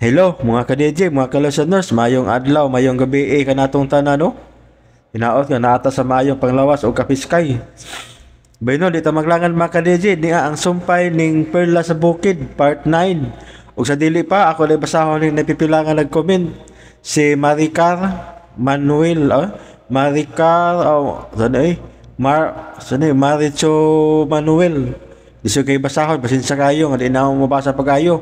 Hello mga ka-DJ, mga ka-listeners, mayong adlaw, mayong gabi eh, kanatong tanan no. Hinaot nga naata sa mayong panglawas o kapiskay. Bueno, di ta maglangan mga ka-DJ, niya ang sumpay ning Perla sa Bukid, part 9. Ug sa dili pa, ako na basahon ning napipilangan nag-comment si Maricar Manuel, Maricar, oh, saan eh? Saan eh? Maricho Manuel. Di siya kay basahon, pasensya kayo, nga di na ako mabasa pag-ayo.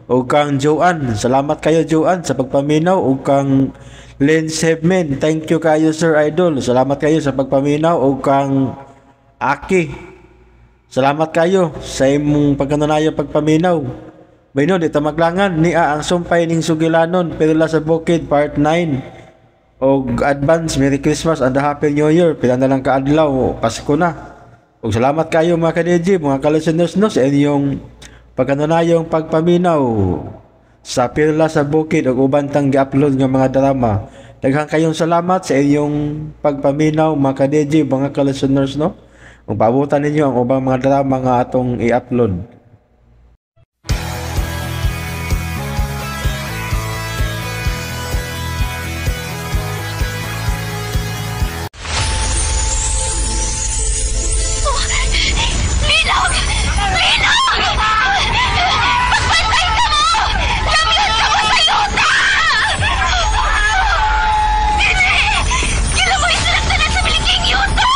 O kang Joanne, salamat kayo Joanne sa pagpaminaw. O kang Len Sebmen, thank you kayo Sir Idol. Salamat kayo sa pagpaminaw. O kang Aki, salamat kayo sa imong pagkanunayo pagpaminaw. Bueno, di ta maglangan niya ang sumpay ning sugilanon Perla sa Bukid part 9. Og advance Merry Christmas and a Happy New Year. Pila na lang kaadlaw, Pasko na. Og salamat kayo mga ka-DJ, mga ka-listeners no sa inyong pagkanunayong pagpaminaw sa Perla sa Bukid ug uban tang gi-upload nga mga drama. Daghang kayong salamat sa inyong pagpaminaw mga ka-DJ, mga ka-listeners no. Ug paabutan ninyo ang ubang mga drama nga atong i-upload. Lilog! Lilog! Pagbantay ka mo! Lamyon ka mo sa yuta! Dili! Gilamoy silang tanan sa biliging yuta!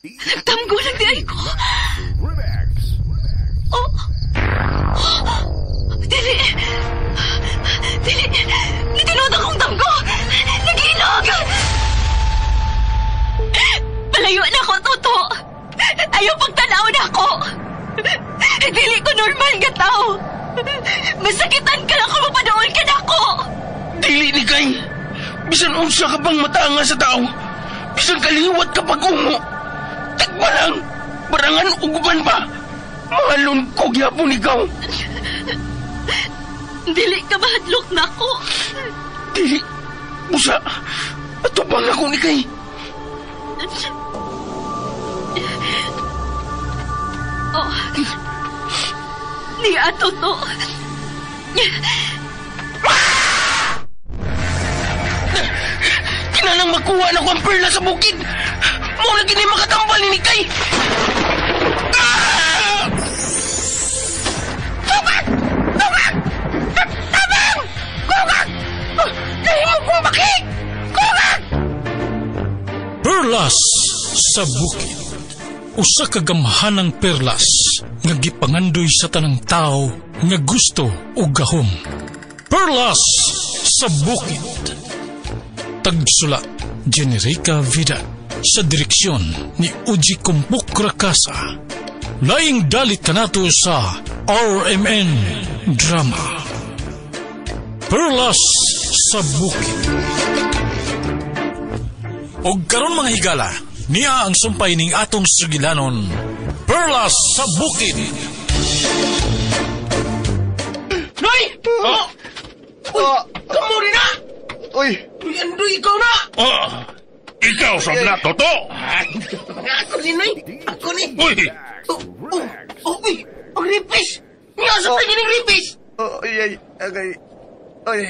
Nagtamgo lang di ay ko. Oh! Dili! Dili! Nitinuod akong damgo! Nagilog! Palayo na ako, Toto! Ayaw pagtanaw na ako! Dili ko normal nga tao! Masakitan ka na kung mapadool ka na ako! Dili ni kay. Bisan unsa ka bang matanga sa tao. Bisan kaliwat ka pag-ungo. Tagba lang. Barangan uguban pa. Mahalon ko gyapon ikaw. Dili ka mahadlok na ako. Dili. Busa. Atubang ako ni kay. Oh. Niya, Toto. Kinanang makuha na ko ang perla sa bukid. Muna gini makatambal ni Nikay. Ah! Tubag! Tubag! Tabang! Kugag! Nahimo kong bakit! Kugag! Perlas sa Bukid. Usa ka gamhanang perlas nga gipangandoy sa tanang tao nga gusto og gahom. Perlas sa Bukid. Tagsulat, Generica Vida. Sa direksyon ni Uji Kumpok Rakasa. Laing dalit kanato sa RMN Drama. Perlas sa Bukid. Og karon mga higala, niya ang sumpay ning atong sugilanon, Perlas sa Bukid. Noy! Oh! Uy, kamo rin na! Uy! Uy, Andoy, ikaw na! Oh, ikaw sa na, Toto! Ako ni Noy! Ako ni! Uy! Oh, oh, oh, uy! Ang ripis! Niya sa tingin ng ripis! Oh, ay, ay, agay. Ay,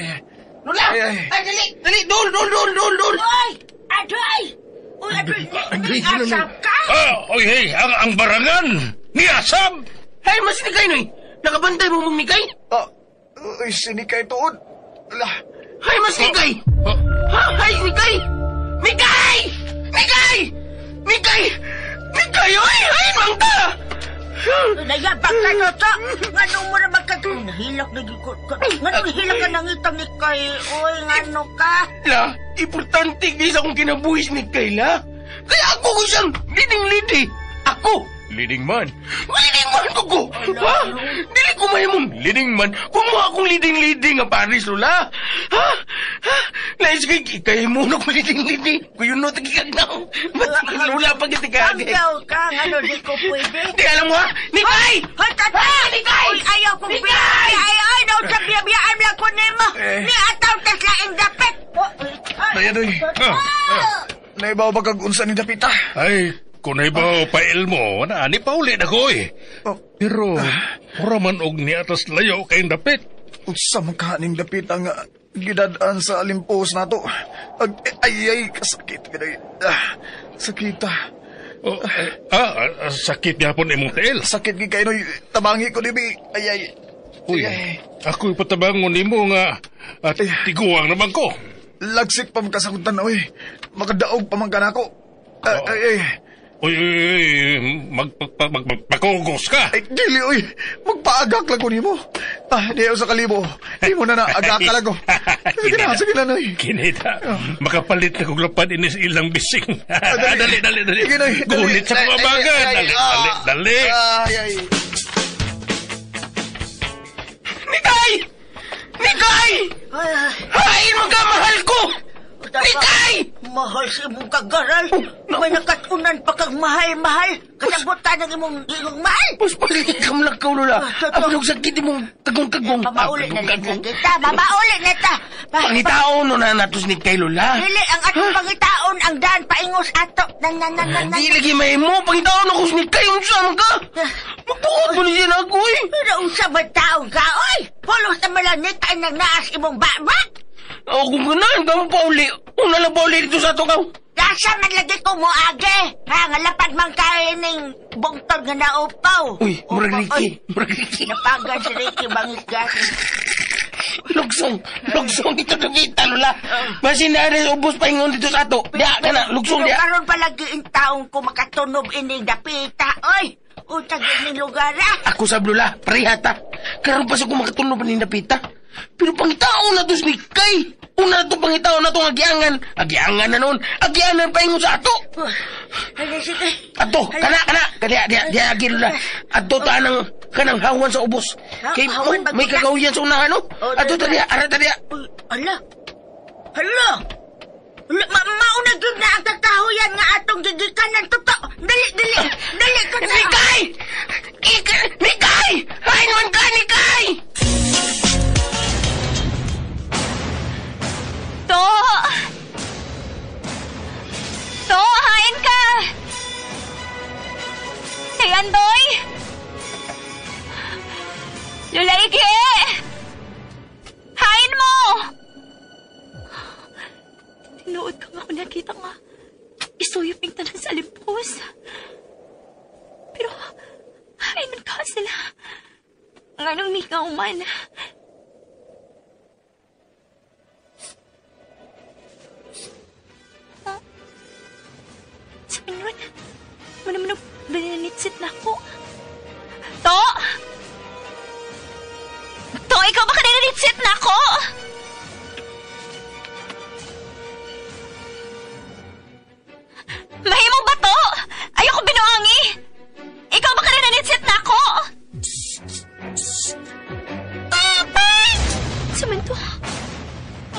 Lola! Ay, ay. Ay, dali! Dali! Dol! Dol! Dol! Dol! Dol! Oy! Adoy! Uy, adoy! Adoy, Asap ka? Ah, oy, hey, ang barangan! Ni Asab! Hey, mas ni kay, Noy! Nakabantay mo mong nikay? Oh, uy, sinikay tuod. Ala, Hay, mas nikay! Ha? Hay, nikay! Nikay! Nikay! Nikay! Nikay! Oy! Hay, mangta! Nayabang ka, Toto! Ngano mo na magkag... Nahilak na ko. Ngano hilak ka nangitang ni Kay? Uy, ngano ka? La, importante di sa akong kinabuhis ni Kay, la. Kaya ako ko siyang leading-lady. Ako! Leading man. Leading man ko ko! Ha? Dili ko mahimong leading man kung mo akong leading-leading nga Paris, Lola. Ha? Ha? Lais kay kay mo na kong leading-leading. Kuyo no tagikag na. Ba't Lola pag itikagay? Anggaw ka, ngano di ko pwede? Di alam mo ha? Nikay! Hoy, Tata! Ha, Nikay! Uy, ayaw kong Nikay! biya! Ay, ay, daw sa biya-biyaan lang ko nimo! Eh. Ni ataw tas laing dapit! Dayan, uy. Ah! Naibaw ba kag unsa ni dapita? Ay, kung naibaw pail mo, na ni pauli na ko eh. Oh. Pero, mura man og niatas layo kay dapit. Unsa man ka ning dapita nga gidadaan sa alimpos nato. Ay, kasakit ka na. Sakita. Oh, sakit yapon imong tiil. Sakit gid kay noy, tabangi ko dibi. Ay. Uy, ako'y patabangon nimo nga at tiguang naman ko. Lagsik pa makasakutan, oy. Makadaog pa man ka nako. Ay. Uy, magpakugos ka. Ay, dili, oy. Magpaagak lang ko nimo. Di sa kalibo. Di mo na agak ka lang ko. Sige na, noy. Kinita, makapalit na kong lapad inis ilang bising. Dali. Sige, noy. Gulit sa mga baga. Dali. Ay. Nikay! Nikay! Hain mo ka, mahal ko! Nikay! Mahal sa imong kagaral. May nakatunan pa kang mahal-mahal. Kasabutan ng imong gigong mahal. Mas paliit ka mo lang ka, Lola. Ang sakit imong kagong-kagong. Mamauli na lang kita. Mamauli na ta. Pangitaon no na natos ni kay Lola. Dili, ang atong pangitaon ang daan paingos ato. Di lagi may mo. Pangitaon ako ni kay. Unsa man ka? Magbuot mo niya na ako eh. Pero unsa ba taong ka, oy? Pulos na malanit ay nang naas imong babak. O kung ganaan ka mo pauli. Una lang pauli dito sa ato ka. Nasa man lagi ko mo, age. Ha, nga lapad man kayo ning bungtod nga naupaw. Uy, murag Ricky. Murag Ricky. Napagan si Ricky bangis gas. Lugsong dito dapita, Lola. Basin na rin ubos pa ingon dito sa ato. Diya ka na, lugsong diya. Pero karon palagi in taong ko makatunob ining dapita, oy. Utag ining lugar, ah. Ako sab, Lola, parehata. Karon pa sa ko makatunob ining dapita. Pero pangitaon na to si Nikay. Una na to pangitaon na to ang agiangan. Agiangan na noon. Agiangan pa ingon sa ato. Ato, kana. Kaya, diya, Lola. Ato ta ng kanang hawan sa ubos. Kay may kagawian sa unahan, no? Ato ta diya, ara ta diya. Ala. Hala. Mauna gyud na ang kakahuyan nga atong gigikanan totoo. Dali ko na. Nikay! Nikay! Hain man ka, Nikay! To! To, hain ka! Hey, Andoy! Lola Ige! Hain mo! Tinuod ka nga ako nakita nga. Isuyop yung tanan sa alimpos. Pero, hain man ka sila. Nganong mikaw man. Sa pinyun, mo naman ang binanitsit na ako. To! To, ikaw ba kananitsit na ako? Mahimo ba to? Ayoko binuangi! Ikaw ba kananitsit na ako? Saman to,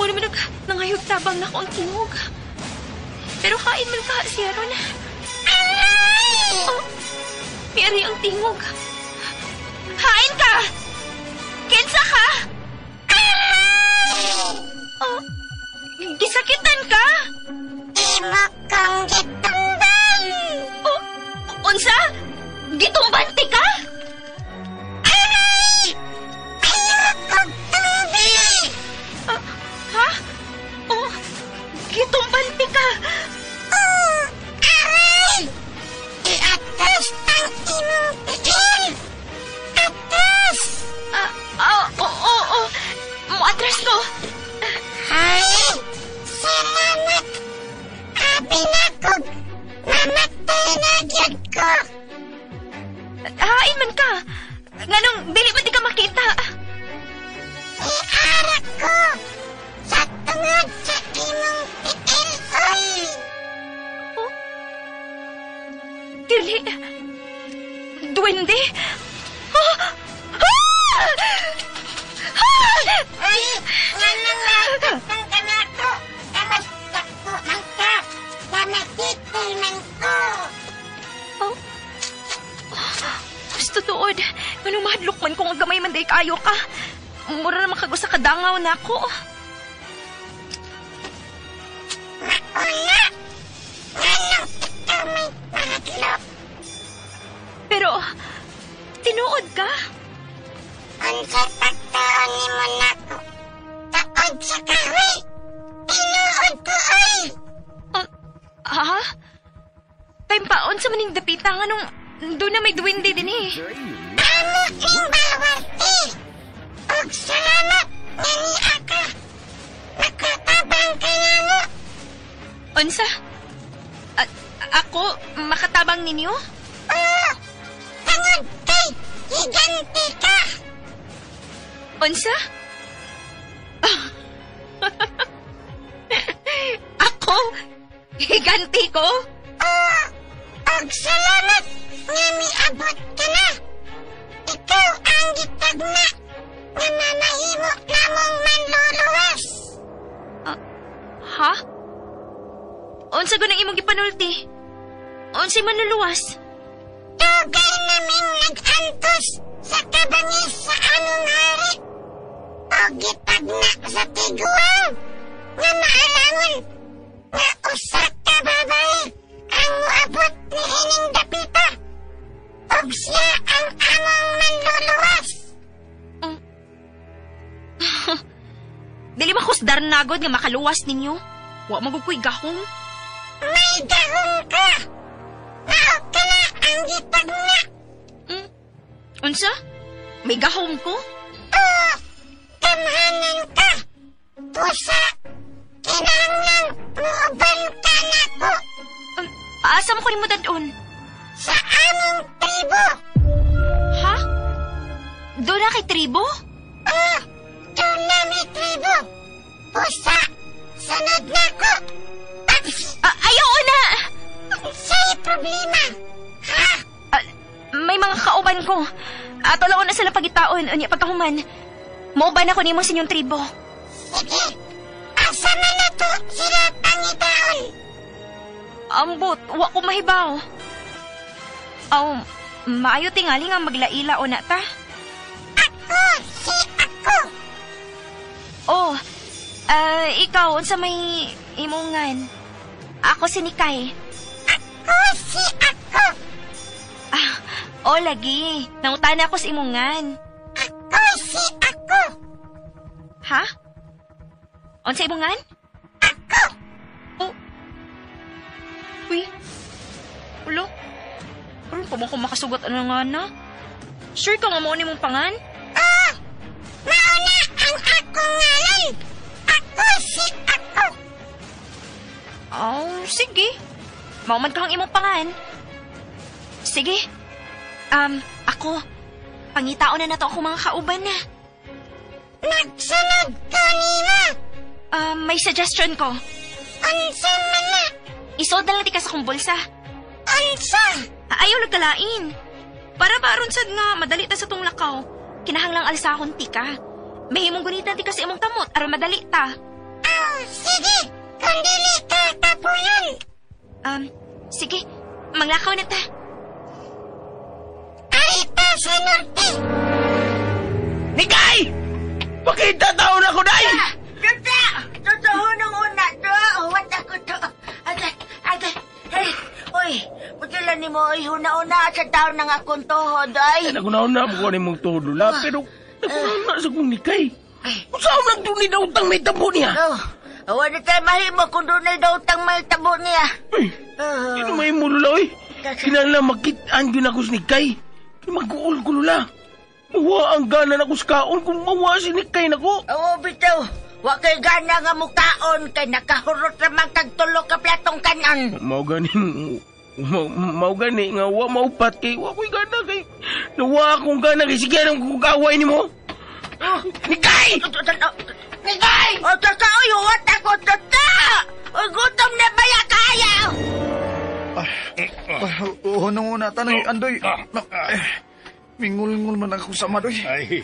mo naman ang nangayog tabang na ako ang tingog. Pero kain man ka siya ron. Oh, may ang tingog. Kain ka! Kinsa ka? Oh, gisakitan ka? Imo kang gitumban! Oh, unsa? Gitumban ti ka? Aray! Ayoko tumbi! Ha? Oh, gitumban ti ka! Oh, aray! Iatras ang imong tiil! Atras! Oo. Muatras ko. Ay! Salamat! Abi na kog mamatay na gyud ko! Hain man ka! Nganong dili man di ka makita? Iara ko! Sa tungod sa imong tiil, oy! Oh? Dili! Duwende! Oh! Ah! Ah! Ay! Nanang nakatang ka na ako! Kamas dako man ka! Kamasiti man ko! Oh. Gusto tuod. Manong mahadlok man kung ang gamay man day kayo ka. Mura naman kagusa kadangaw na ako. Mauna! Time pa, unsa maning dapita nganong doon na may duwende din eh. Amo ning balwarte. Og salamat nga niya ka. Makatabang ka namo. Unsa? Ako makatabang ninyo? Oo. Tungod kay higante ka. Unsa? Ako? Higanti ko? Oo. Og salamat nga miabot ka na. Ikaw ang gitagna nga mamahimo namong manluluwas. Ha? Unsa gud ang imong gipanulti? Unsay manluluwas? Dugay naming nag-antos sa kabangis sa among hari. O gitagna sa tiguang nga maalangon nga usa ka babae ang moabot ni ining dapita. Og siya ang among manluluwas. Dili makusdar nagod nga makaluwas ninyo. Wa magugkoy gahong. May gahong ka. Mao ka na ang gitagna. Unsa? May gahong ko? Oo, gamhanan ka. Pusa, kinahanglang muuban ka nako. Asa mo ko nimo dadon? Sa among tribo. Ha? Doon na kay tribo? Oo, doon na may tribo. Pusa, sunod nako. Ayaw na! Sa'y problema, ha? May mga kauban ko. Ato lang na sila pagitaon, unya pagkahuman. Mauban ako nimo sa inyong tribo. Sige, asa man na to sila pangitaon? Ambot, wa ko mahibaw. Aw, maayo tingali nga maglaila o na ta. Ako, si ako. Oh, ikaw, unsa may imongan? Ako si Nikay. Ako si ako. Ah, oh, lagi. Nangutana ako sa imongan. Ako si ako. Ha? Unsa imongan? Ako. Oh. Uy. Ulo. Karon pa mo ko makasugat ano nga na? Sure ka nga mao ni mong pangan? Oh, mauna ang akong ngalan. Ako si ako. Oh, sige. Mao man ka ang imong pangan. Sige. Ako. Pangitaon na nato akong mga kauban na. Nagsunod ko nimo. May suggestion ko. Unsa man na? Isod na lang di ka sa kong bulsa. Unsa? Ayaw nagkalain. Para ba aron sad nga madali ta sa tong lakaw. Kinahanglang alsahon ti ka. Mahimong gunitan ti ka sa imong tamot aron madali ta. Oh, sige. Kung dili ka kapuyon. Sige. Manglakaw na ta. Ay ta sa norte. Nikay! Pakita taon ako, day! Tata! Totoo nung una to. Huwat ako to. Agay, agay. Hey, uy, buti lang ni mo, uy, huna-una sa taon ng akong tuhod, ay. Ay, nagunaon na mo ni mong tuhod, Lola, pero nagunaon na sa kong Nikay. Kung saan lang doon ni dautang may tabo niya? Oh, wala tayo mahimo kung doon ay dautang may tabo niya. Ay, hindi na mahimo, Lola, uy. Kinahanglan makitaan yun ako sa Nikay. Mag-uol ko, Lola. Mawa ang gana na ko sa kaon kung mawa si Nikay nako. Oo, bitaw. Wa kay gana nga mukaon kay nakahurot naman kag tulo ka platong kanon. Mao gani, mao gani nga wa maupat kay wa ko'y gana kay nawa akong gana kay sige anong kugaway nimo. Nikay! Nikay! O tata, oy, huwat ako tata! Oy, gutom na baya kaya! Hunong una tanay, Andoy. Mingul-ngul man ako sa madoy. Ay,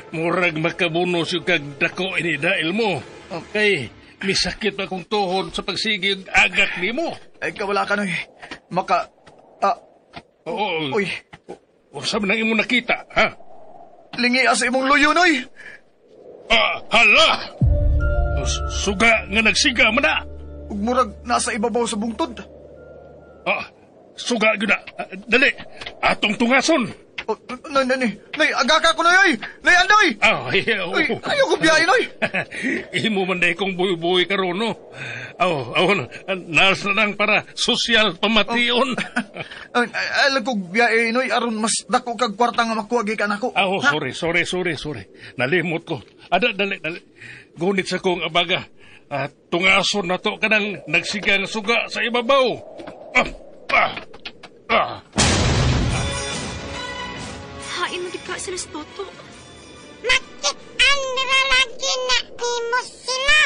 murag makabunos yung kagdako ini dahil mo. Kay, misakit akong tuhod sa pagsigig agak ni mo. Ay, kawala ka noy. Maka, Oo. Uy. Unsa man ang imong nakita, ha? Lingi sa imong luyo, noy. Hala! Suga nga nagsiga man na. Ug murag nasa ibabaw sa bungtod. Suga gyud na. Dali, atong tungason. Oh, nay, nay, nay. Nay, agaka ko, nay, oy. Nay, andoy. Ay, oh. Uy, ayaw ko biyahe, noy. Imo man day kong buhi-buhi karon, no? Aw, aw, nars na lang para sosyal pamation. Ay, ay, alam kong biyahe, noy, aron mas dako kag kwarta nga makuha gikan ako. Aw, sorry, sorry, sorry, sorry. Nalimot ko. Ada, dali, dali. Gunit sa kong abaga. At tungason na to kanang nagsigang suga sa ibabaw. Ah, ah, ah. Hain mo di ka sila sa Toto. Makitaan ra lagi na nimo sila.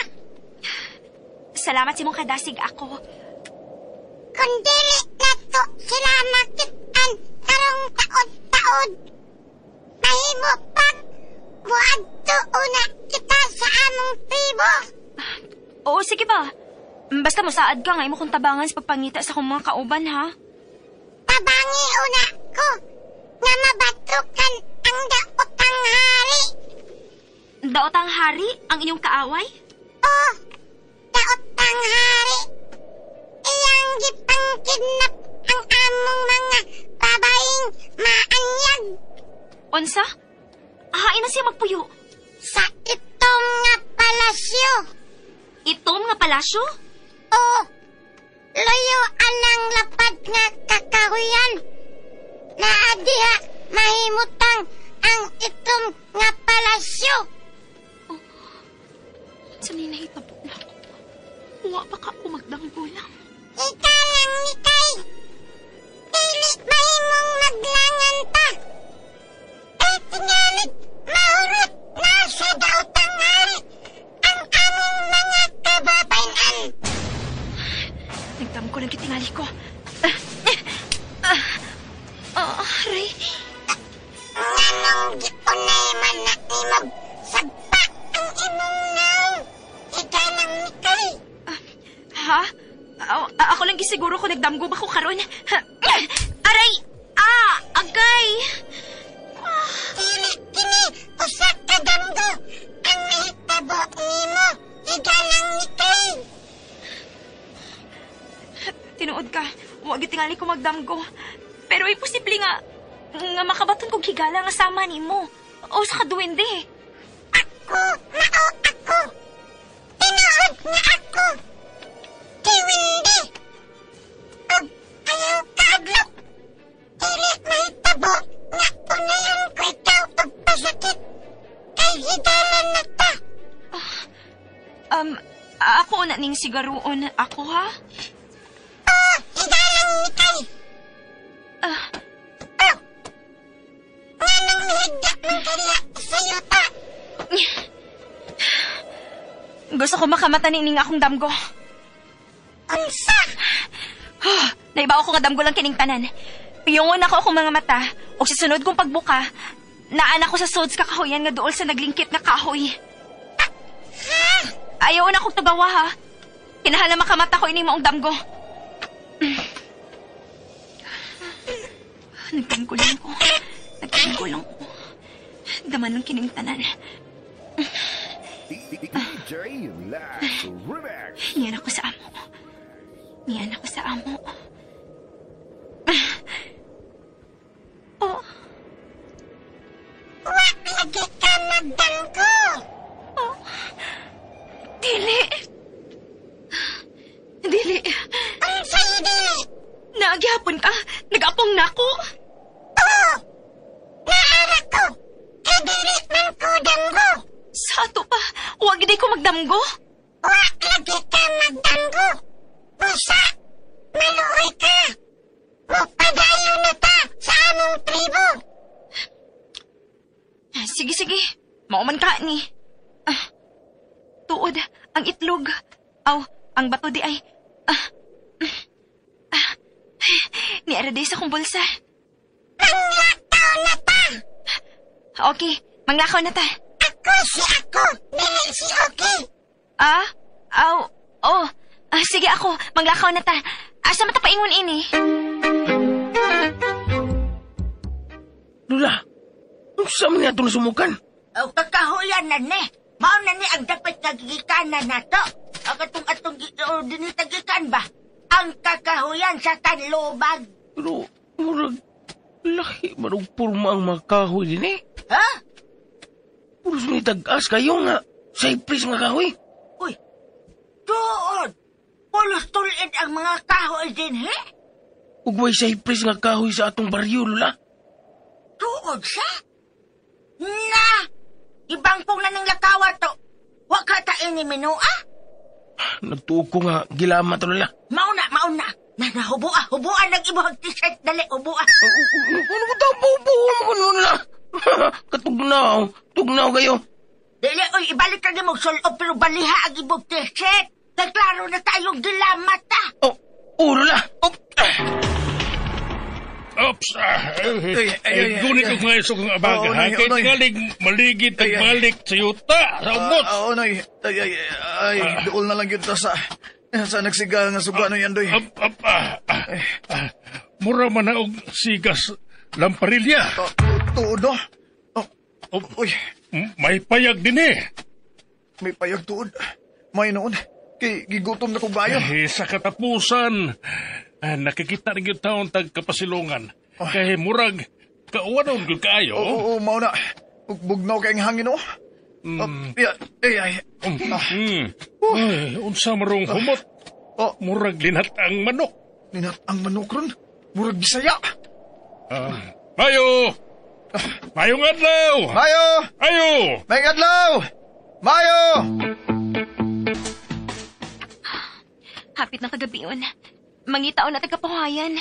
Salamat sa imong kadasig ako. Kung dili na to sila makitaan karong taod-taod. Mahimo pag muadto una kita sa among tribo. Oo, sige ba? Basta mosaad ka nga imo kong tabangan sa pagpangita sa akong mga kauban, ha? Tabangi una ko nga mabatukan ang daotang hari. Daotang hari ang inyong kaaway? Oh, daotang hari. Iyang gipangkidnap ang among mga babaeng maanyag. Unsa? Hain na siya magpuyo. Sa itom nga palasyo. Itom nga palasyo? Oh, luyo alang lapad nga kakahuyan. Naa diha mahimutang ang itom nga palasyo. Oh, sa ni nahitabo na ako. Wa pa ka ako magdanggo lang. Ika lang ni Kay. Dili mahimong maglangan ta. Ay tingalig mahurot na sa daotang hari ang among mga kababayan. Nagdamgo lang kitingali ko. Aray. Nganong gitunay man na imog sagpa ang imong naong. Ika lang ni Kay. Ha? Ako lang gisiguro ko nagdamgo ba ko karon? Aray! Ah! Agay! Dili kini usa ka damgo ang nahitabo nimo. Higa lang ni Kay. Tinuod ka, wa gyud tingali ko magdamgo. Pero imposible nga makabaton kog higala nga sama nimo. O sa kaduwende. Ako, mao ako. Tinuod nga ako. Kiwindi. Og ayaw kaadlok. Dili mahitabo nga unayon ko ikaw og pasakit. Kay higala na ta. Ako na ning sigaruon ako, ha? Oh, higalang ni Kay. Oh. Nganong mihigda man kaya sa yuta? Gusto ko makamata nining akong damgo. Unsa? Naibaw ko nga damgo lang kining tanan. Piyungon ako akong mga mata, o sa sunod kong pagbuka, naan ako sa sods kakahuyan nga duol sa naglingkit nga kahoy. Ayaw na akong tugawa, ha? Kinahanglan makamata ko ini maong damgo. Nagdamgo lang ko. Nagdamgo lang ko. Daman ng kining tanan. DJ Lax Remix. Niyan ako sa amo. Niyan ako sa amo. Oh. Wa lagi ka magdamgo. Oh. Dili. Dili. Unsay dili? Naagyapon ka. Nag-apong na ako. Oh. Naara ko. Kay dili man ko damgo. Sa ato pa. Wa gid ko magdamgo. Wa lagi ka magdamgo. Busa. Maluoy ka. Mupadayon na ta sa among tribo. Sige, sige. Mauman ka ni. Tuod, ang itlog. Aw, ang bato di ay... Niara di sa kong bulsa. Manglakaw na ta. Okay, manglakaw na ta. Ako si ako, dili si okay. Ah? Aw, oh. Sige ako, manglakaw na ta. Asa man ta paingon ini? Lula, unsa man nga itong nasumukan? O kakahuyan na ni. Mao na ni ang dapat nga gigikanan nato. Ang atong dinita gikan ba? Ang kakahuyan sa kanlubag. Pero, murag, Lahi man og porma ang mga kahoy din eh. Ha? Puros may tag-as kayo nga. Cypress nga kahoy. Uy, tuod. Pulos tulid ang mga kahoy din he? Ug way cypress nga kahoy sa atong baryo, Lola. Tuod siya? Na! Ibangpong na ng lakawa to. Wa ka ta ini minua? Nagtuog ko nga gilama to, Lola. Mauna, mauna. Na, hubua, hubua nag-ibuhag t-shirt. Dali, hubua. Ano ko tao, buo mo ko Lola. Katugnaw, tugnaw kayo. Dili, oy, ibalik ka ni mong sulop pero baliha ang ibog t-shirt. Nagklaro na tayong gilama ta. Oh, oh, Lola. Oh. Oops! Gunit ko nga iso kong abaga, ha? Kahit ngaling maligid at balik sa yuta, sa umot. Oo, Noy. Ay, dool na lang yun ta sa nagsiga nga suga, Noy, Andoy. Mura man na og sigas lamparilya. Tuod, no? Uy. May payag din eh. May payag tuod. May noon. Kay gigutom na kong bayo. Eh, sa katapusan, nakikita rin yung taon tagkapasilungan. Kaya murag, kauwanon kung kaayo. Oo, mao na. Bugnaw kayong hangin, oh. Ay. Ay, unsa marong humot. Murag linat ang manok. Linat ang manok ron? Murag Bisaya. Mayo! Mayong adlaw! Mayo! Ayo! Mayong adlaw! Mayo! Hapit na kagabion. Mangitaon na tagapahayan.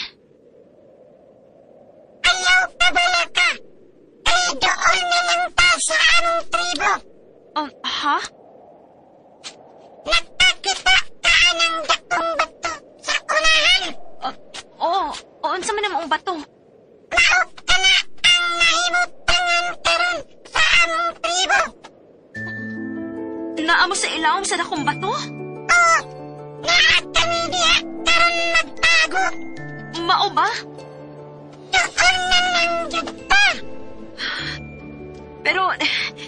Ayaw pabala ka! Ay doon na lang ta sa among tribo. Ha? Nagpakita ka ng dakong bato sa unahan. Oo, unsa man ang bato? Maok ka na ang nahimutangan karon sa among tribo. Naamo sa ilawom sa dakong bato? Oo, naa kami diha karon magtago. Mao ba? Doon na lang jud ta. Pero,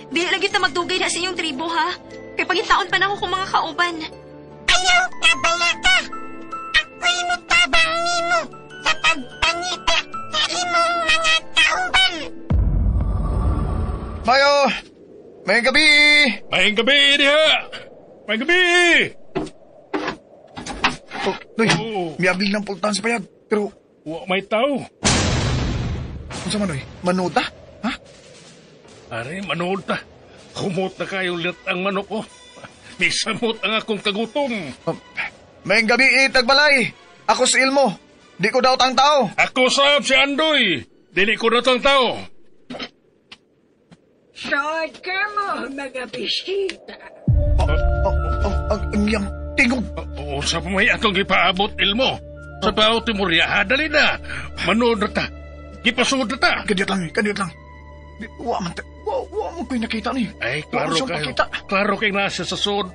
di lagi ta magdugay na sa inyong tribo, ha? Kay pangitaon pa na ako kung mga kauban. Ayaw ka bala ka. Ako'y mutabang nimo sa pagpangita sa imong mga kauban. Mayo! Mayong gabi! Mayong gabi diha! Mayong gabi! Oh, Noy, miabli ng pultahan sa payag, pero... Wa may tao. Unsa man, Noy? Manuta? Ha? Are, manood ta. Humot na kayo lit ang manok ko. Misamot ang akong kagutom. Mayong gabi, tagbalay. Ako si Ilmo. Di ko daw tang tao. Ako sab si Andoy. Dili ko daw tang tao. Sod ka mo, mga bisita. Ang iyang tingog. Oo, sa may atong gipaabot, Ilmo. Sa pao, Timurya, ha? Dali na. Manood na ta. Gipasugod na ta. Kadiyot lang, kadiyot lang. Wa man, wa mo ko'y nakita ni. Ay, klaro kayo. Klaro kayo nasa sa sod.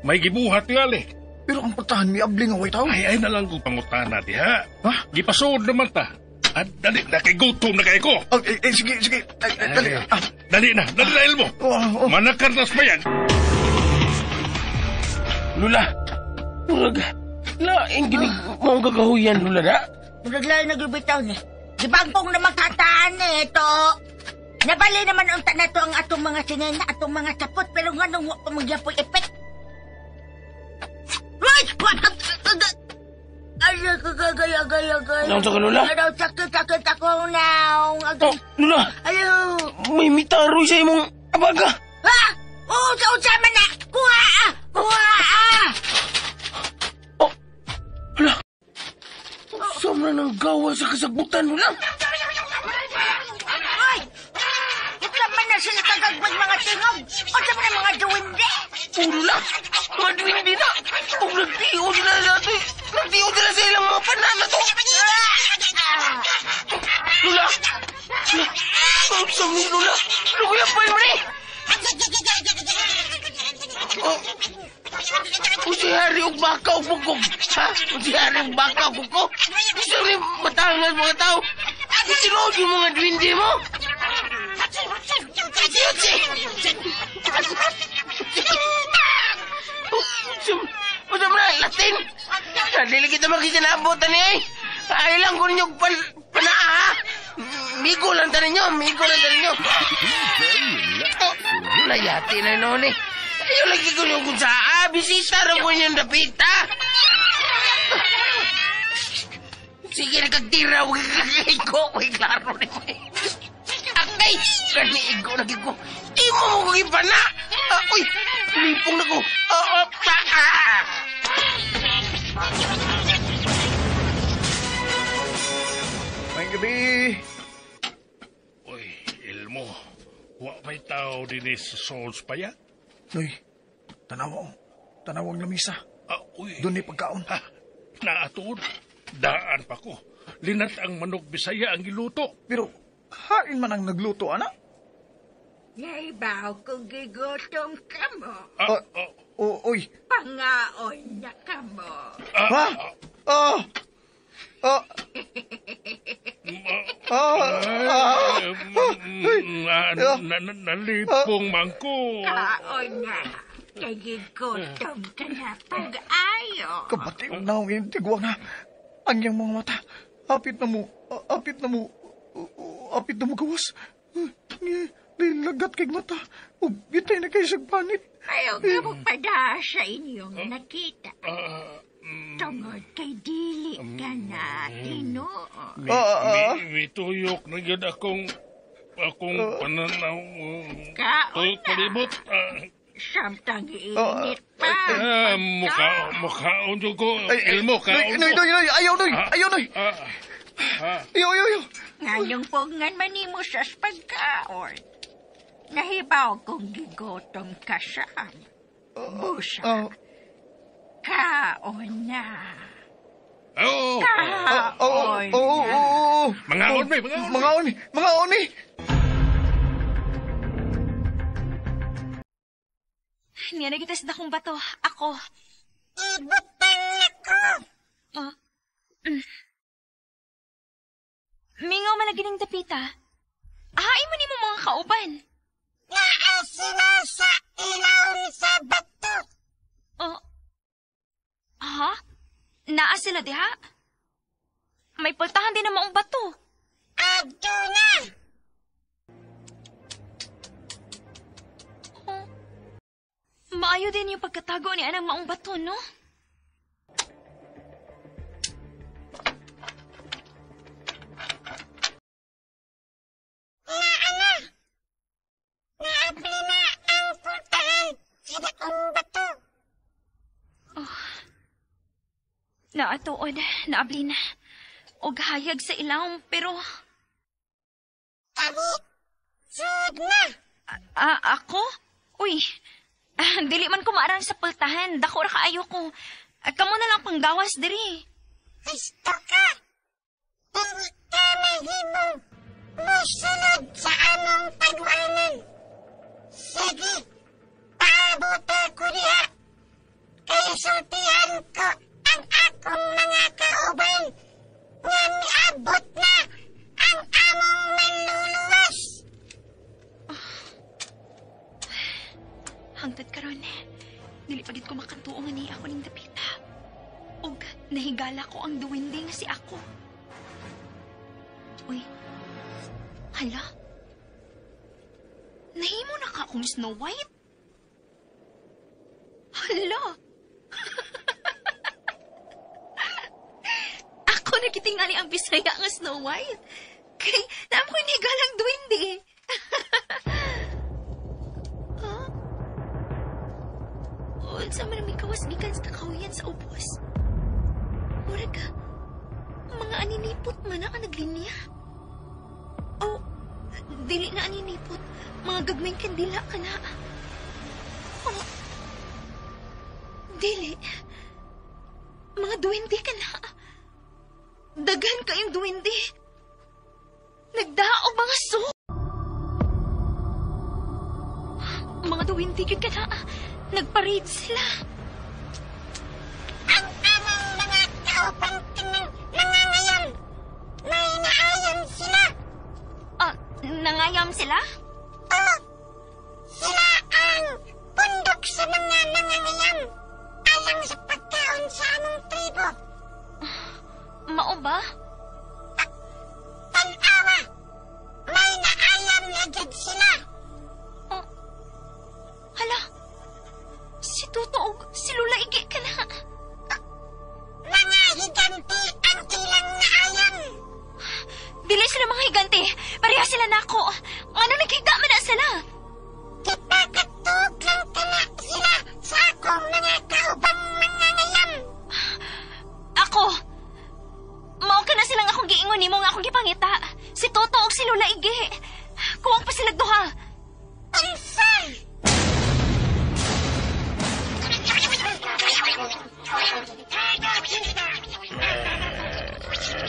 May gibuhat tingali. Pero ang pagtahan, may abli nga way tao. Ay, na lang kung pangutana, diha. Ha? Gipasugod naman ta. At dali na kay gutom na kayo ko. Ay, sige, sige. Ay, dali. Dali na, dali na, Ilmo. Oh. Manakar na sa bayan. Lula, murag, laing ginig mong gagahuyan, Lula na. Murag laing nagibitaw ni. Gibangkong na magkataan eh, ito. Nabali naman unta na to ang atong mga sinena, atong mga sapot, pero nga nung wak pa magyapoy epek. Ay! Ay, gagay. Naon sa ka, Lula? Ano, sakit ako naong. Oh, Lula! Ayaw! May mitaroy sa imong abaga! Ha? Oo, sa man na! Kuha! Kuha! Oh, hala! Saan na nang gawa sa kasagutan, Lula? Ay! Ito man na sila kagagbag mga tingog! O sa man mga duwende! Oh, Lula! Mga duwende na! Kung nagtiyo sila sa atin! Nagtiyo sila sa ilang mga panana to! Lula! Lula! Saan ni Lula? Lula, pa mo ni! Oh, si Harry og baka og bukog. Ha? Si Harry og baka og bukog. Gusto ni matangas mga tao. Sinuod yung mga duwende mo. Siyotsi! Unsa man na, Latin? Dili kita makisinabot ani ay. Ay lang ko ninyo panaa ha. Migo lang ta ninyo, migo lang ta ninyo. Oh, nayati na noon eh. Ayaw lagi ko yung kung saa, bisita na po inyong dapita. Sige, nagkagtira, huwag kag-igo, huwag klaro ni mo. Akay, kaniigo na ko. Imo mo kong ipana. Uy, lipong na ko. Pa, ah. May gabi. Uy, Ilmo, wa may tao din sa Souls pa ya? Noy, tanawa oh. Tanawang lamisa. Ah, uy. Doon ni pagkaon. Ha, naatuon. Daan pa ko. Linat ang manok Bisaya ang giluto. Pero, hain man ang nagluto, ana? Naibaw kong gigutom ka mo. Ah, oh, uy. Pangaon na ka mo. Ha? Ah! Ah! Ah! Ah! Nalipong mangko. Kaon na. Kay gigutom ka na pag-ayo. Kabati og naong intigwa nga. Ang iyang mga mata. Apit na mo. Apit na mo. Apit na mo gawas. Nilagat kay mata. Ug bitay na kay siyang panit. Ayaw ka mo pada sa inyong nakita. Tungod kay dili ka na tinuod. Mituyok na yun akong pananaw. Kaon na. Palibot. Samtang init pa. Mukhaon ko. Ilmo, kaon ko. Noy, ayaw, noy. Ayaw, noy. Ayaw, ayaw, ayaw. Nganong pungan manimo sa pagkaon. Nahibaw kong gigotom ka siyam. Busa. Kaon na. Oo. Kaon na. Mangaon, mi, mangaon. Mangaon, mi. Mangaon, mi. Niya na kita sa dakong bato. Ako. Ibutang ako. Oh. Mingaw man na gining dapita. Ahain mo ni mo mga kauban. Naa sila sa ilawom sa bato. Oh. Ha? Naa sila diha? May pultahan din na maong bato. Adto na. Oh. Maayo din yung pagkatago ni anang maong bato, no? Naa na. Naabli na ang pultahan sa dakong bato. Oh. Naatuon, naabli na. Og hayag sa ilawom, pero... Kani, sud na. Ako? Uy, dili man ko maarang sa pultahan. Dako ra kaayo ko. Kamo na lang panggawas diri. Gusto ka. Dili ka mahimong musulod sa among pagwanan. Sige, paabot ko diha. Kay sultihan ko ang akong mga kauban nga miabot na ang among manluluwas. Hangtod karon, dili pa gid ko makatuo nga ni ako ning dapita. Og nahigala ko ang duwende nga si ako. Uy, hala. Nahimo na ka akong Snow White? Hala. Ako nakitingali ang Bisaya nga Snow White. Kay naam ko hinigalang duwende. Huh? Unsa man ang mikawas gikan sa kakahuyan sa ubos? Murag ka, mga aninipot man na ang naglinya. Oh, dili na aninipot. Mga gagmayng kandila ka na. Oh, dili. Mga duwende ka na. Daghan kayong duwende. Nagdaog mga so. Mga duwende yun ka na. Nagparade sila. Ang among mga kauban kinang nangangayam. May naayam sila. Nangayam sila? Oo. Sila ang pundok sa mga nangangayam. Alang sa pagkaon sa among tribo. Mao ba? Tanawa. jud sila. Oh. Hala. Si Toto og si Lula Ige ka na. Mga higante ang ilang naayan. Dili sila mga higante. Pareha sila nako. Ano naghigda man na sila? Gipakatug lang kana sila sa akong mga kaubang mangangayam. Ako. Mao ka na silang akong giingon nimo nga akong gipangita. Si Toto og si Lola Ige. Kuwang pa sila duha. Unsa?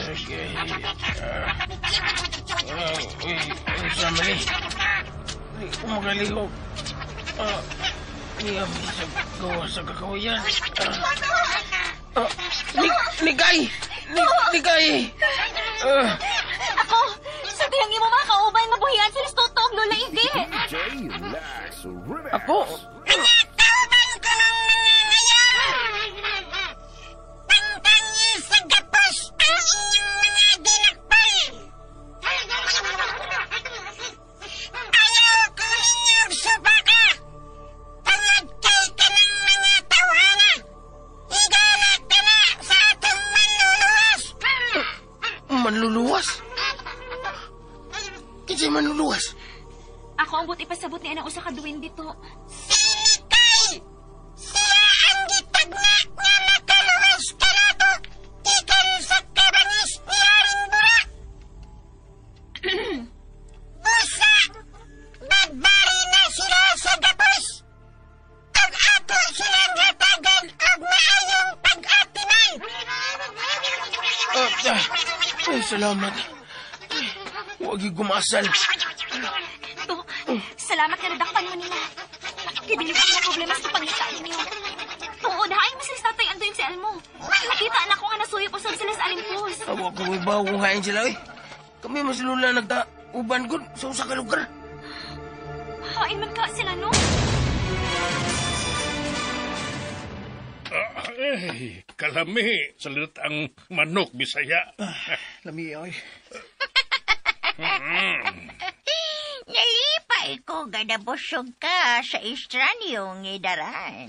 Okay. Unsa man ni? Di ko makalihok. Niya sa gawa sa kakawayan. Ligay! Ligay! Ako, sa diyang imo mga kauban nga buhian sila si Toto og Lola Ige. DJ Lax Remix. Ako? Mga kauban ko ng mangangayam. Pangtangi sa gapos ang inyong mga dinakpal. Ayaw ko ninyong subaka. Tungod kay kanang mga tawhana. Higala ka na sa atong manluluwas. Manluluwas? Kinsay manluluwas? Ako ang buti pasabot ni anang usa ka duwende to. Si Mikay! Siya ang gitagna nga makaluwas kanato gikan sa kabangis ni Haring Bura. Busa! Magbari na sila sa gapos! Ug ato silang hatagan og maayong pag-atiman! Ay, salamat. Ay, huwag yung gumasal. To, salamat nga nadakpan mo nila. Kay dili ko na problema sa pangita ninyo. Tuod, hain mo sila sa Tatay Andoy si Elmo. Nakita na ko nga nasuyop usab sila sa Alimpos. Awa ko may bawo kung hain sila eh. Kami mas lula nagta-uban gud sa usa ka lugar. Hain man ka sila, no? Kalami. Salit ang manok, Bisaya. Lami, ay. Nalipay ko ganabusog ka sa estranyong idaran.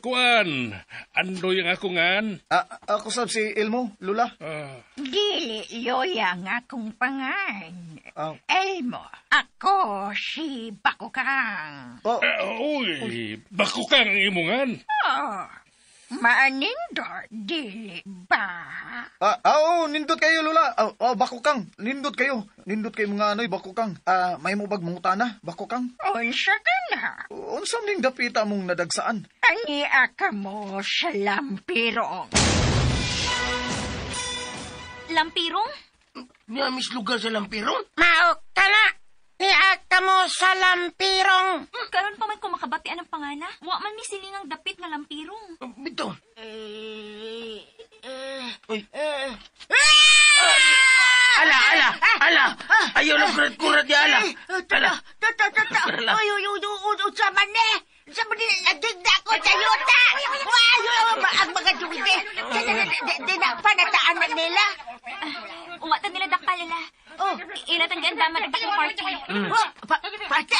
Kuan. Andoy ang ako ngan. Ako sab si Elmo, Lula. Dili loya nga akong pangan. Ah. Elmo, ako si Bakukang. Oh. Uy, Bakukang ang imungan. Oh, maanindot, dili ba? Oo, nindot kayo, Lula. Bakukang, nindot kayo. Nindot kayo mga anoy, Bakukang. May mo bag mangutana, Bakukang? Unsa ka na? Unsa ning dapita mong nadagsaan? Ania ka mo sa lampirong. Lampirong? Niya mis lugar sa lampirong? Mao ka na! Niya ka mo sa lampirong! Karon pa man ko makabatian ang pangana. Wa man mi siningang dapit nga lampirong. Bito. Uy. Ala, ala, ala. Ayaw lang kurat-kurat ya, ala. Ala. Toto, toto. Ala. Uy, uy, uy, uy, uy, sama ni. Sama ni, nagigda ko sa yuta. Uy, ang mga duwide. Di na panataan na nila. Uwatan nila dakpal nila. Oh. Ilatang gandaman ang dakong party. Oh, parte?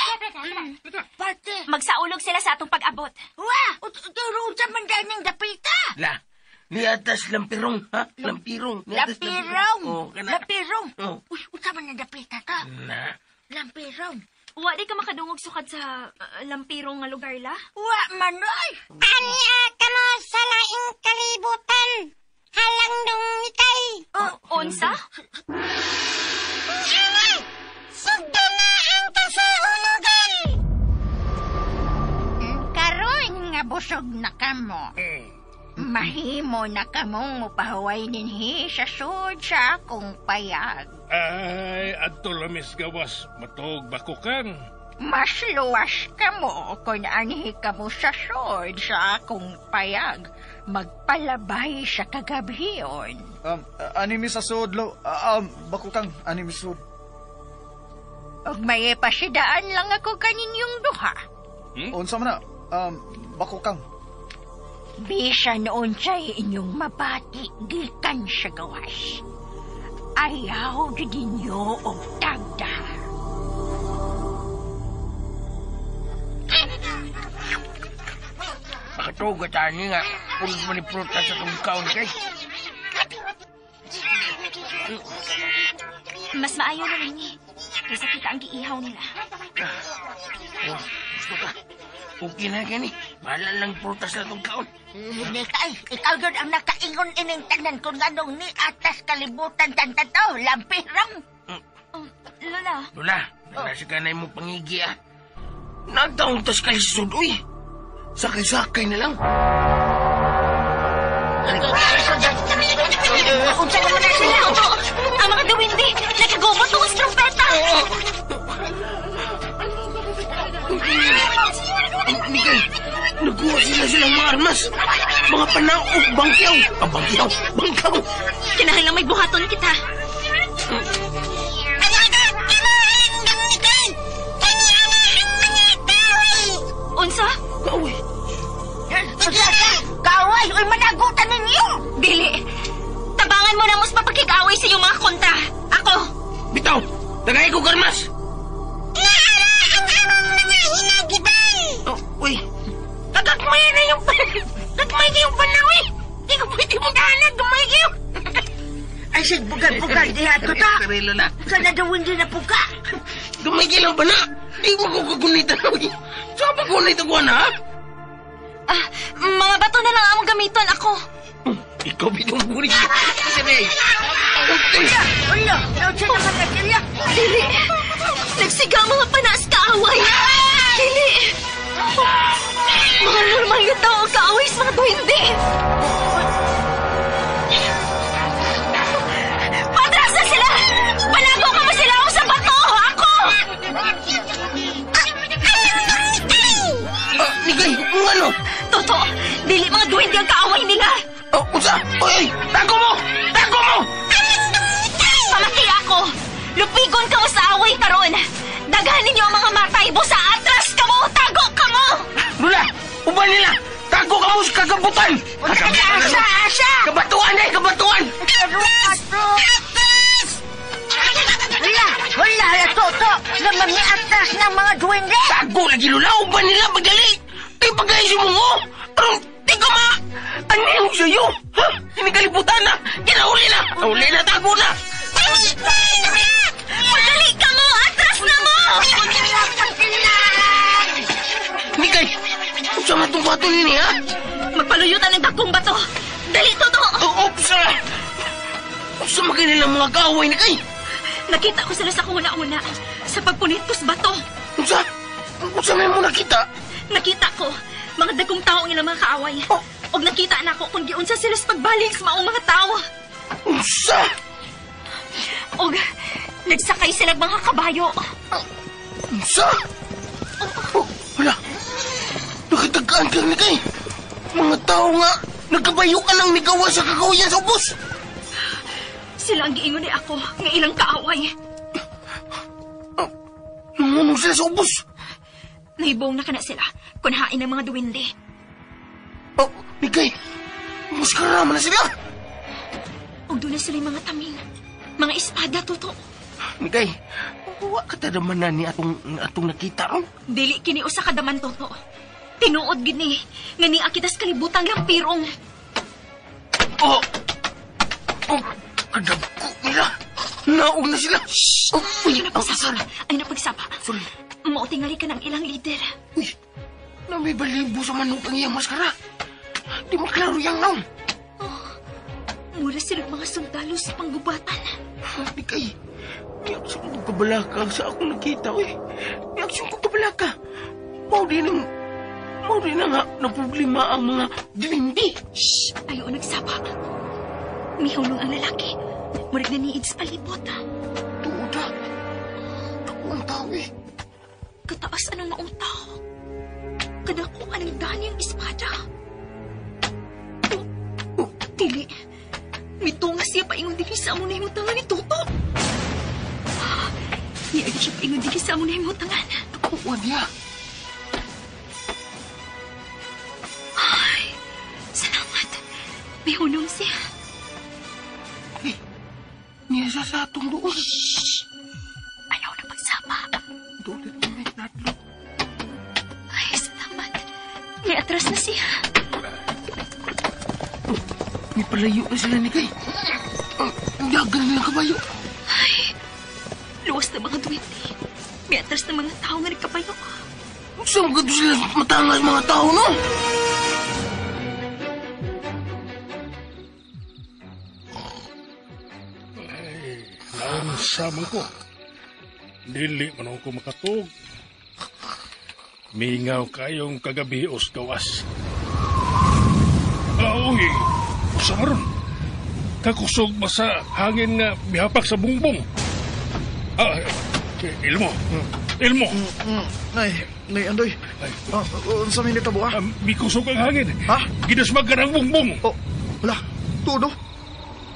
Parte? Magsaulog sila sa atong pag-abot. Wa, pero unsa man dahil ng dapita? La, niatas lampirong, ha? Lampirong. Niatas Lampirong. Oh, kana. Lampirong. Oh. Uy, unsa man ang dapita ka? Na. Lampirong. Wa di ka makadungog sukad sa lampirong nga lugar la? Wa man oy. Ania ka mo sa laing kalibutan. Halang dong ikay. Oh, unsa? Ana, sugdo na ang kasaulugan. Karon nga busog na kamo. Mahimo na kamong mupahuway dinhi sa sud sa akong payag. Ay, adto lamis gawas. Matog Bakukang. Mas luwas kamo kung anhi kamo sa sud sa akong payag. Magpalabay sa kagabhion. Anime sa sud, lo. Bakukang, anime sud. Ug may pasidaan lang ako kaninyong duha. Unsa man na? Bakukang. Bisan unsay inyong mabati gikan sa gawas. Ayaw jud ninyo og tagda. Tugat ani nga. Pulos man ni prutas sa itong kaon kay. Mas maayo na lang eh. Kaysa kita ang giihaw nila. Oh, gusto ka. Okay na gani. Mahal lang prutas na itong kaon. Nikay, ikaw yun ang nakaingon ining tanan kung anong ni atas kalibutan tantato, lampirang. Lola. Lola, nasa ka na yung pangigi ah. Nagtaong tas kalisod, uy. Sakay-sakay na lang. Unsa naman na sila? Ang mga duwende, nakagubot ng trompeta. Mikay, nagkuha sila silang mga armas. Mga panaog, bangkyaw. Ah, bangkyaw, bangkaw. Kinahanglan may buhaton kita. Unsa? Kaaway. Kaaway, uy, managutan ninyo. Dili. Tabangan mo na mas mapakig-away sa iyong mga kontra. Ako. Bitaw, tagay ko karmas. Naara ang among mga hinagiban. Oh, uy. Kagagmay na yung gagmay kayong panaw eh. Di ko pwede mong tahanan, gamay kayo. Ay, sig, bugal-bugal, diha to ta. Sorry, Lola. Sana daw hindi na puka. Gamay kayo lang ba na? Di mo ko kagunitan. Saan pa gunit ako na, ha? Ah, mga bato na lang among gamiton ako. Ikaw bitong bulit. Sabi. Ulo, nausa naman na sila. Dili. Nagsiga ang mga panas kaaway. Dili. Mga normal nga tao ang kaaway sa mga duwende. Patrasan sila! Panago ka mo sila ako sa bato! Ako! Nikay, kung ano? Toto, dili mga duwende ang kaaway nila. Oh, unsa? Oy, oy, tago mo! Tago mo! Pamati ako! Lupigon ka mo sa away karon. Daghan ninyo ang mga matay. Busa atras ka mo! Tago ka mo! Lula, uban nila! Tago ka mo sa kagabutan! Kagabutan! Asa, asa! Kabatuan eh, kabatuan! Atras! Wala, wala, toto! Naman ni atras ng mga duwende! Tago lagi, Lula! Uban nila, pagdali! Ay, pagkaisin mo mo! Aron, di ka ma! Ano yung sa'yo? Ha? Hinigalibutan na! Kinahuli na! Huli na, tago na! Pagdali ka mo! Atras na mo! Mikay! Unsa man itong bato nini, ha? Magpaluyutan ang dakong bato! Dali, Toto! Oh, opsa! Unsa man kanilang mga kaaway ni kay? Nakita ko sila sa kuna-una sa pagpunit ko sa bato. Unsa? Unsa may mo nakita? Nakita ko mga dagkong tao ang ilang mga kaaway. Oh. Og nakita na ako kung giunsa sila sa pagbalik sa maong mga tao. Unsa? Og nagsakay sila mga kabayo. Unsa? Oh, wala. Nakitagaan ka ni kay. Mga tao nga, nagkabayo ka nang nigawa sa kagawayan sa ubos. Sila ang giingon ni ako nga ilang kaaway. Oh, nangunong sila sa ubos. Nahibong na kana sila kung hain ng mga duwende. Oh, Mikay, mas karama na sila. Og doon na sila yung mga taming. Mga espada, Toto. Mikay, wa ka tadaman na ni atong nakita ron. Dili kini usa ka daman, Toto. Tinuod gid ni nga ni akitas kalibutan lang pirong. Oh, oh, kadagko nila. Naog na sila. Shh. Oh, uy, Ay napagsapa. Ay napagsapa. Sorry. Mao tingali ka ng ilang leader. Uy, na may balibo sa manok ang iyang maskara. Di maklaro yang naon. Oh, mura sila mga sundalo sa panggubatan. Mikay, niaksyon ko kabalaka sa akong nakita, uy. Niaksyon ko kabalaka. Mao din na nga na problema ang mga duwende. Shh! Ayaw nagsapa. Mihulong ang lalaki. Murag na niid sa palibot. Tuod ha. Ako ang tao eh. Kataas anong maong tao. Kadako anong dani ang espada. Oh, dili. Mitunga siya paingon dili sa among nahimutangan ni Toto. Niagi siya paingon dili sa among nahimutangan. Tuwa niya. Ay, salamat. May hunong siya. Eh, niya siya sa atong doon. Shh! Ayaw na pagsama. Doon ito may natlo. Ay, salamat. May atras na siya. May palayo na sila ni Kay. Ang dagan nila kabayo. Ay, luwas na mga duwende. May atras na mga tao nga nagkabayo. Saan ka sila matangas mga tao, no? Ay, naunsa man ko. Dili man ako makatug. Mingaw kayong kagabi os gawas. Uy, usa maron. Kakusog ba sa hangin nga mihapak sa bungbong? Ilmo. Ilmo. Nay, Andoy. Unsa may nitabo, ha? Mikusog ang hangin. Ha? Gidasmag ka ng bungbong. Oh, wala. Tudo.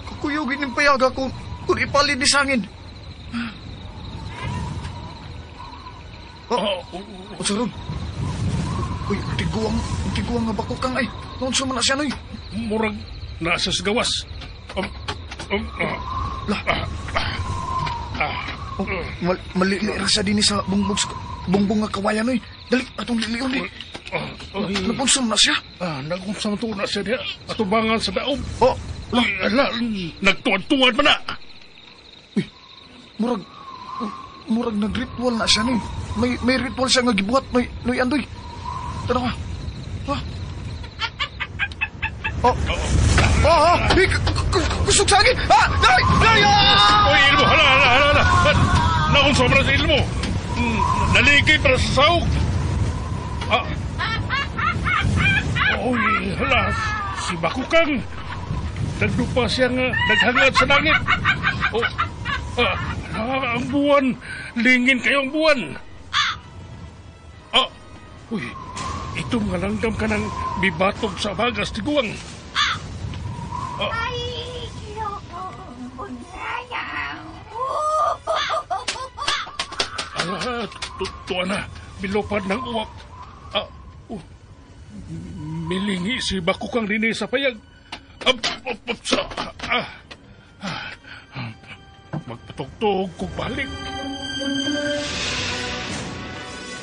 Kakuyugin ng payaga kung ipalid ni sangin. Oh, unsa ron? Uy, tiguang nga bakukang ay. Noon sa man na siya, noy. Murag nasa sa gawas. La. Malili ra siya din sa bungbong nga kawayan, noy. Dali, atong lilion, eh. Napunsa na siya. Nagunsa man na siya diha. Atubangan sa daob. Oh, la. Ala, nagtuwad-tuwad man na. Uy, murag nag-ritual na siya, noy. May ritual siya nga gibuhat, noy, Andoy. Tanaw ka. Ha? Oh. Oh, kusog sa akin! Ah! Day! Day! Ah! Uy, Ilmo! Hala, hala, hala! Nakunsa man sa Ilmo! Naligay para sa sahog! Ah! Uy, hala! Si Bakukang! Nagdupa siya nga naghangad sa langit! Oh, ang buwan! Lingin kayo ang buwan! Ah! Uy, ito nga langgam ka ng bibatog sa bagas, tiguang! Ay, Ala, tuwa na. Bilopad ng uwak. Milingi si Bakukang dinhi sa payag. Magpatugtog kung balik.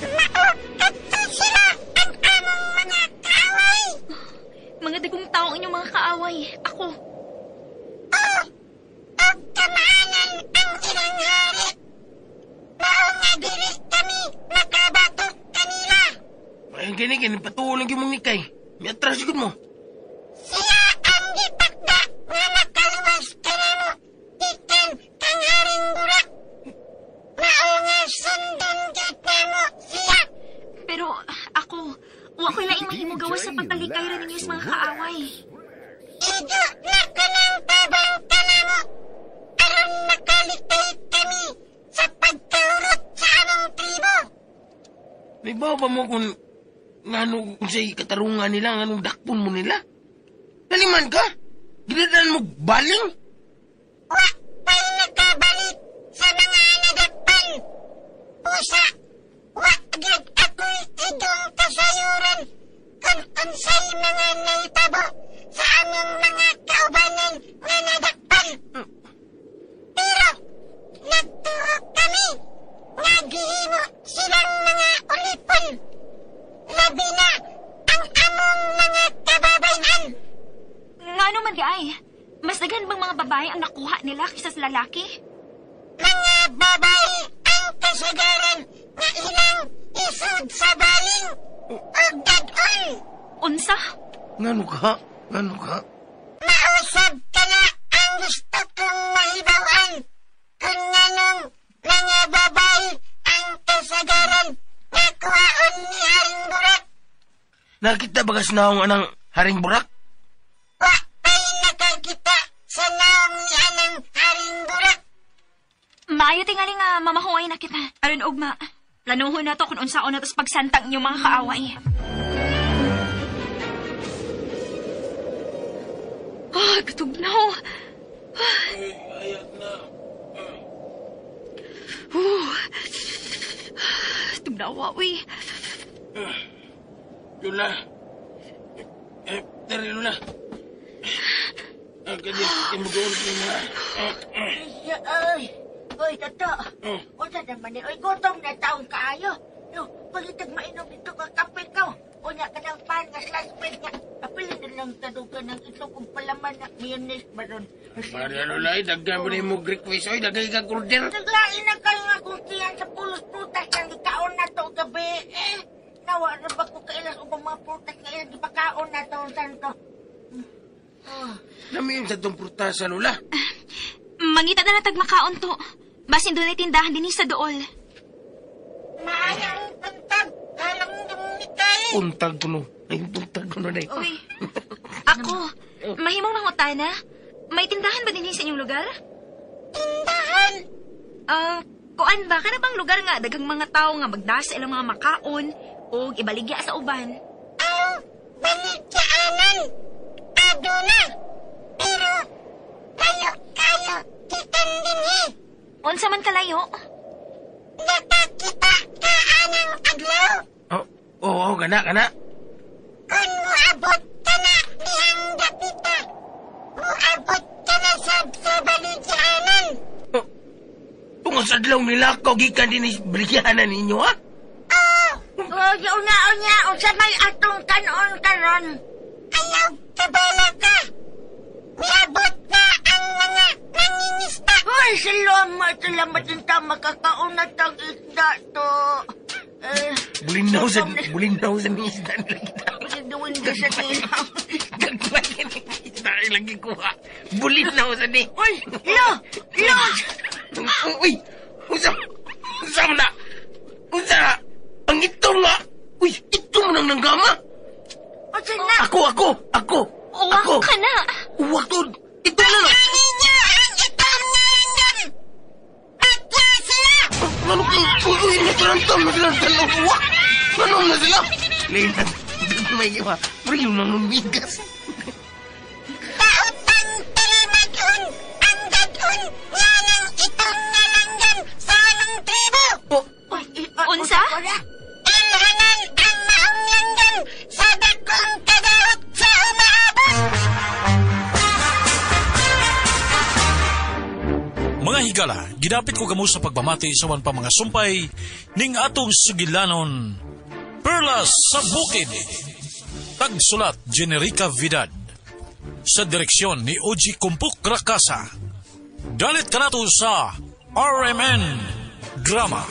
Maukadto sila ang among mga kaaway. Mga dagong tao ang inyong mga kaaway. Ako. Oh, og kamaanan ang ilang hari. Mao nga dili kami makabatok kanila. Ay, gani, patuloy mong nikay. May atras yun mo. Siya ang gitakda nga makaluwas kanamo gikan kang Haring Burak. Mao nga sundon gyud namo siya. Pero ako, wa ko'y laing mahimo gawas sa pagtalikay ra ninyo sa mga kaaway. Igo na kanang tabang kanamo aron makalikay kami sa pagkahurot sa among tribo. May bawa ba mo kung ngano kung sa'y katarungan nila, nganong dakpon mo nila? Naliman ka? Ginadaan mo baling? Wa pa'y nakabalik sa mga nadakpan. Pusa, wa gyud ako'y idong kasayuran kung unsay mga nahitabo sa among mga kaubanan nga nadakpan. Pero, nagtuo kami nga gihimo silang mga ulipon. Labi na ang among mga kababayan. Ngano man di ay, mas daghan bang mga babae ang nakuha nila kaysa sa lalaki? Mga babae ang kasagaran na ilang isod sa baling o dadon. Unsa? Ngano ka? Ngano ka? Mausab ka na ang gusto kong mahibawan kung nganong mga babae ang kasagaran na kuhaon ni Haring Burak. Nakita ba kas naong anang Haring Burak? Wa pa'y nakakita sa naong ni anang Haring Burak. Maayo tingali nga mamahuay na kita. Aron ugma, planuhon na to kung unsaon na to sa pagsantang inyong mga kaaway. Ah, katugnaw. Ay, na. Tugnawa, uy. Lola. Dari, Lola. Kanya, mag-uul ko na. Ay, oy, Toto. Unsa naman ni? Oy, gutom na taong kaayo. Yo, pagitag mainom dito ka kape ka. Unya kanang pan nga slice bread nga. Apilin na lang tadugan ng itlog ug palaman na mayonnaise baron. Maria Lola, daghan mo na yung request. Oy, daghan kang order. Naglain na kayo nga kung siyan sa pulos prutas nga gikaon na to gabi. Eh, nawa na ba ko kailas ubang mga prutas nga ilang gipakaon na to santo. Oh. Nami yun sa itong prutasa, Lola. Mangita na natag makaon to. Basin doon ay tindahan din sa dool. Maayong buntag, halong dumikay. Untag ko no. Ay, untag ko no na. Uy, ako, mahimong mangutana. May tindahan ba din sa inyong lugar? Tindahan? Kuan ba? Kana bang lugar nga daghang mga tao nga magdasa ilang mga makaon o ibaligya sa uban? Aw, baligyaanan. Aduna. Pero, layo kayo kitan dinhi. Unsa man kalayo? Nakakita ka anang adlaw. Oh, oh, oh, gana, gana. Kung muabot ka na dihang dapita, muabot ka na sab sa baligyaanan. Oh, tungod sa adlaw nila ko, gikan din is baligyahanan ninyo, ha? Oh, Oh, una, unya, unsa may atong kanon karon? Ayaw kabala ka. Miabot na ang mga nangingisda. Uy, salamat, salamat din ta makakaon na tag isda to. Eh, Bulinaw sa ni isda nila kita. Duwende sa nilaw. Gagmay ni isda ilang gikuha. Bulinaw sa ni. Uy, lo, lo. Uy, unsa, unsa man na? Unsa? Ang ito nga. Uy, ito mo nang nanggama. Unsa na? Ako, ako, ako. Uwak ako. ka na. Uwak to. Ito na lang. Ninyo ang itong nalanggam. Patya sila. Ano ka? Uy, uy, natarantam na sila. Uwak. Ano na sila? Lena, may iwa. Pero yun ang lumigas. Daotang tilimagon ang dagon nga ng itong nalanggam sa anong tribo. Oh, Unsa? Ilhanan ang maong langgam sa dakong kadaot sa umaabot. Mga higala, gidapit ko kamo sa pagbamati sa wan pa mga sumpay ning atong sugilanon Perlas sa Bukid. Tagsulat Generica Vidad. Sa direksyon ni Oji Kumpuk Rakasa. Dalit kanato sa RMN Drama.